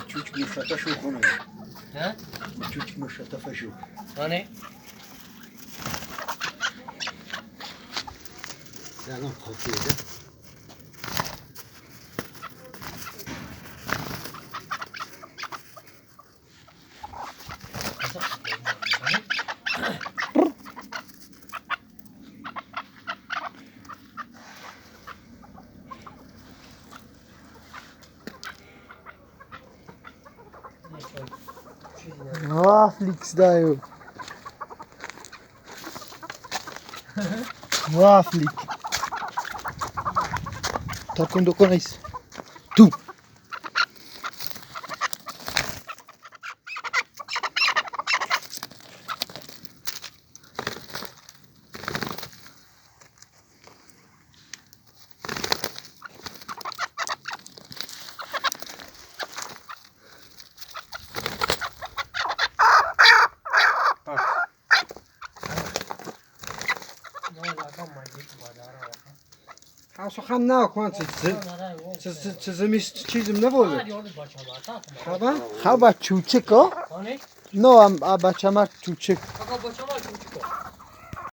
Чучик мушата шухона. Ха? Чучик мушата фашу. Ане? Selam kapıyı. Wafliks dayo. Waflik. Takun nais. Tu. سخن نکن چه چیزم نبوده. خبر؟ Haba çuçik o? No, am bachamar çuçik. Baka bachamar çuçik.